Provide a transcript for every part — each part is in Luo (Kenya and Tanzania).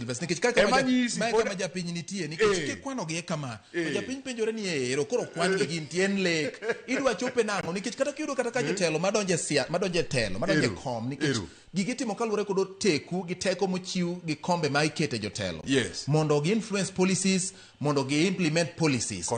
Sylvester nikech kaka Ema nyisi, mae kama japiny nitie nikech kikwano gi kama to japiny penjore ni ero koro kwan gi gin tien lek idwa chope nang'o nikech kata kiyudo kata ka jotelo madonje sia madonje telo madonje kom nikech gigi itimo kaluwore kod oteku gi teko mochiw gi kombe ma ikete jotelo mondo gi influence policies, mondo gi implement policies.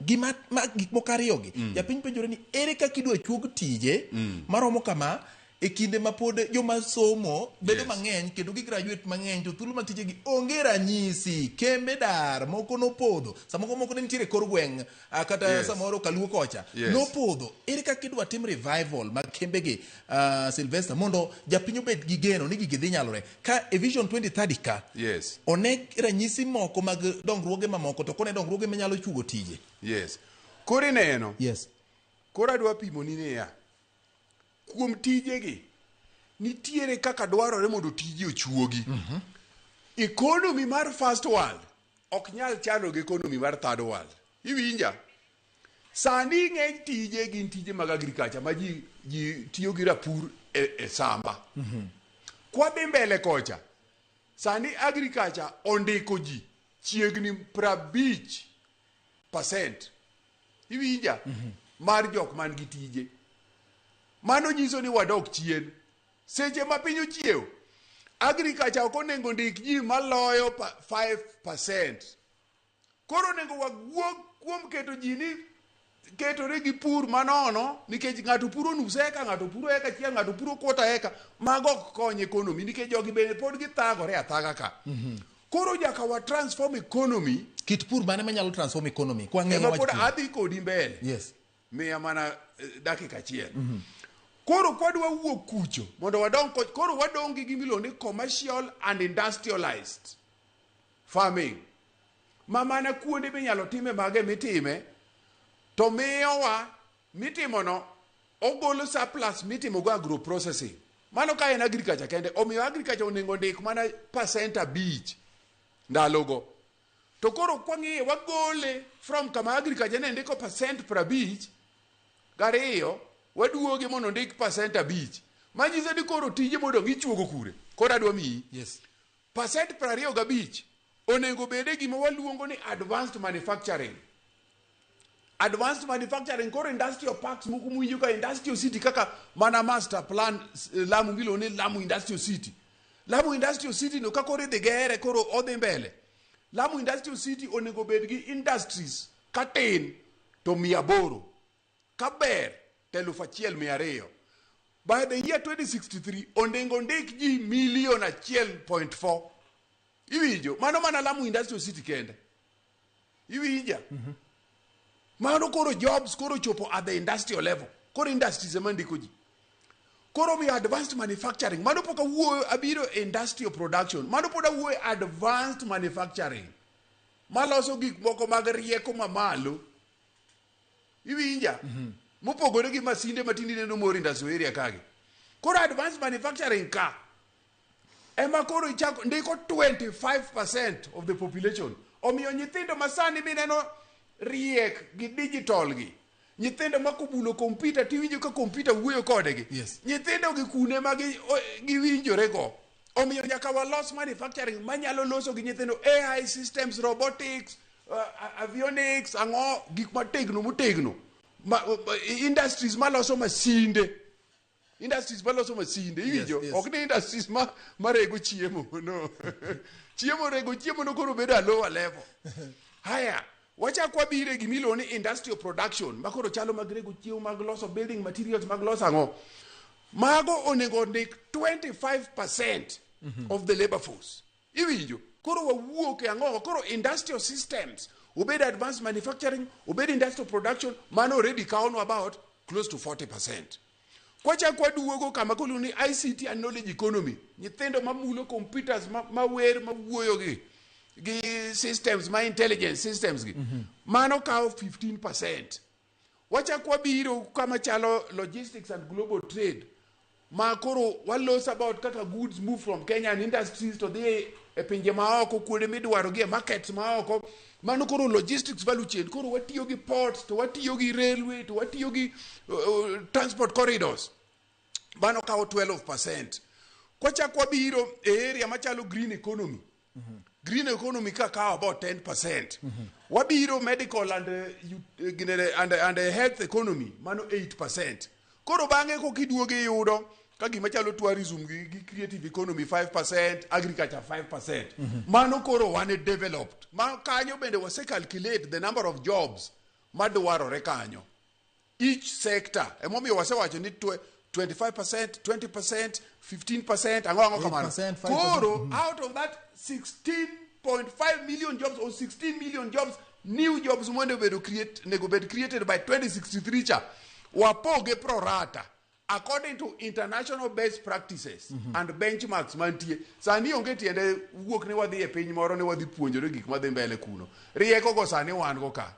Gima ma, gik moko ariyogi japiny penjore ni ere kaka idwa chuog tije maromo kama e kinde ma pod joma somo bedo mang'eny kendo gi graduate mang'eny to thuolo mag tijegi onge. Ranyisi kembe dar moko nopodho, samoko moko ne nitiere kor gweng', kata samoro kaluo kocha nopodho. Ere kaka idwa tim revival mag kembegi, Sylvester, mondo japiny obed gi geno ni gigi dhi nyalore ka e Vision 2030 ka one ranyisi moko mag dongruoge mamoko to kone dongruoge manyalo chuogo tije? Yes, koro ineno, koro adwa pimoni niya, kuom tijegi nitiere kaka dwarore mondo tije ochuogi. Economy mar first world ok nyal chalo gi economy mar third world. Iwinja? Sani ng'eny tije gin tije mag agriculture ma ji tiyo gi rapur e samba. Kwadhi mbele kocha, sani agriculture ondiko ji chiegni 50%. Iwinja? Mar jok man gi tije. Mano nyiso ni wadok chien. Seche ma piny ochiew, agriculture ok onego ndik ji maloyo 5%. Koro onego wawuog kuom keto ji ni ketore gi pur manono, nikech ng'ato puro nus eka, ng'ato puro eka achiel, ng'ato puro quarter eka. Mago ok kony economy nikech jogi bende pod githagore athaga ka. Koro nyaka wa transform economy. Kit pur mane manyalo transform economy kwang'eyo Ema wach pod pur? Adhi kodi mbele. Miya mana dakika achiel. Koro kwadwa wuok kucho mondo wadong koro wadong gi gimiluongo ni commercial and industrialized farming, ma mana kuonde minyalo time mage mitime to miyowa mitimono ogolo surplus mitimogo agro processing. Mano ka en agriculture kende. Omiyo agriculture onego ndik mana 5% ndalogo. To koro kwang'iye, wagole from kama agriculture ne ndiko 52%, waduoge mondo ondik 5%, manyiso ni koro tije modong' ichuogo kure? Koro adwa miyi 25% onego bed e gima waluongo ni advanced manufacturing. Advanced manufacturing, koro industrial parks moko muwinjo ka industrial city, kaka mana master plan Lamu miluongo ni Lamu Industrial City. Lamu Industrial City no ka koro idhi gere, koro odhi mbele. Lamu Industrial City onego bed gi industries katin to 800, kaber to 1200. By the year 2063 onego ndik ji milion 1.4. Iwinjo? Mano mana Lamu Industrial City kende. Iwinja? Mano koro jobs koro chopo at the industrial level. Koro industries ema ndiko ji. Koro miyo advanced manufacturing, mano pok awuoyo abiro e industrial production, mano pod awuoyo e advanced manufacturing maloso gik moko mag rieko mamalo. Iwinja? Mopogore gi masinde matinde ineno mor industrial area kagi. Koro advanced manufacturing ka ema koro ichako ndiko 25% of the population. Omiyo nyithindo masani mineno riek gi digital gi, nyithindo ma kobulo kompyuta tiwinjo ka kompyuta wuoyo kodgi, nyithindo gi kune ma giwinjore go. Omiyo nyaka walos manufacturing manyalo loso gi nyithindo, AI systems, robotics, avionics, ang'o, gik mategno motegno ma, industries maloso masinde, industries maloso masinde. Iwinjo? Yes. Ok ni industries ma marego chiemo. No, chiemo, rego chiemo no koro bedo a lower level. Haya, wachak wabiro e gimiluongo ni industrial production, ma koro chalo mag rego chiemo, mag loso building materials, mag loso ang'o. Mago onego ndik 25% of the labor force. Iwinjo? Koro wawuok e ang'o? Koro industrial systems, obed advanced manufacturing, obed industrial production, mano already kawonwa about close to 40%. Kwachak waduogo kama koluongo ni ICT and knowledge economy, nyithindo mamulo computers, ma wer mawuoyo gi systems ma intelligence systems gi, mano kawo 15%. Wachak wabiro kama chalo logistics and global trade, ma koro walos about kaka goods move from Kenya and industries to dhi e pinje maoko, kuonde midwaro gi e markets maoko. Mano koro logistics value chain. Koro watiyo gi ports, to watiyo gi railway, to watiyo gi transport corridors. Mano kawo 12%. Kwachak wabiro e area machalo green economy. Green economy ka kawo about 10%. Wabiro medical and, ginene, and health economy mano 8%. Koro bang'e kokiduogo iyudo ka gima chalo tourism gi creative economy 5%, agriculture 5%. Mano koro wan e developed. Ma kanyo bende wase calculate the number of jobs madwarore kanyo. Each sector emomiyo wasewacho ni 25%, 20%, 15%, ang'o ang'o kamano. 8%, 5%. Koro out of that 16.5 million jobs or 16 million jobs, new jobs mondo obedo create, nego bed created by 2063 cha, wapoge pro rata according to international best practices and benchmarks mantie. Sani onge tiende wuok ni wadhi e piny moro ni wadhi puonjore gik madhi mbele kuno. Rieko go sani wan go ka.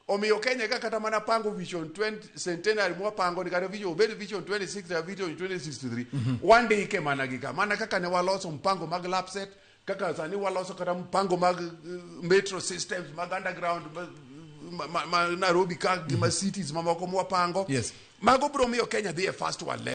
Omiyo Kenya ka kata mana pango vision 20 centenary mwapango ni kata vision obed vision 26 kata vision 2063, wandike mana gi ka mana kaka ne waloso mpango mag LAPSSET, kaka sani waloso kata mpango mag metro systems mag underground ma Nairobi ka gi ma cities mamoko mwapango. Mago biro miyo Kenya dhi e first world level.